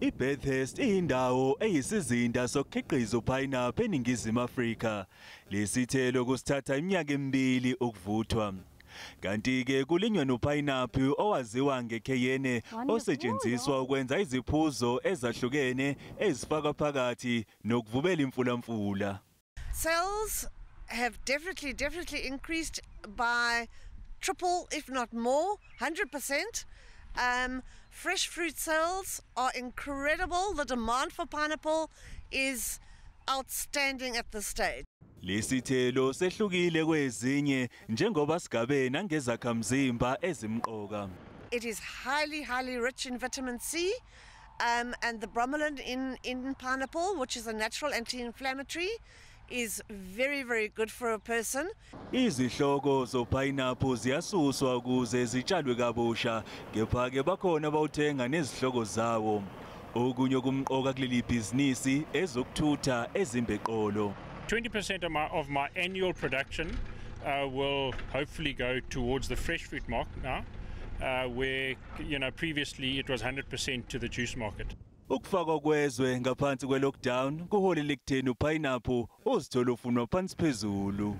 IBathurst iyindawo eyisizinda sokukhiqiza upineapple eNingizimu Afrika. Lesithelo kusithatha iminyaka emibili ukuvuthwa. Kanti-ke kulinywa nopineapple owaziwa ngecayenne osetshenziswa ukwenza iziphuzo ezahlukene ezifaka phakathi nokuvubela imfulamfula. Sales have definitely increased by triple, if not more, 100%. Fresh fruit sales are incredible. The demand for pineapple is outstanding at this stage. Lesithelo sehlukile kwezinye njengoba sigabe nangezakhamzimba ezimqoka. It is highly, highly rich in vitamin C and the bromelain in pineapple, which is a natural anti-inflammatory, is very, very good for a person. Izihloko zopineapple ziyasuswa ukuze zitshalwe kabusha, kepha ke bakhona abawuthenga nezihloko zawo. Okunye okumqoka kuleli bhizinisi ezokuthutha ezimbeqolo. 20% of my annual production will hopefully go towards the fresh fruit market now, where previously it was 100% to the juice market. Ukufakwa kwezwe ngaphansi kwe-lockdown kuholele ekutheni upineapple uzithole ufunwa phansi phezulu.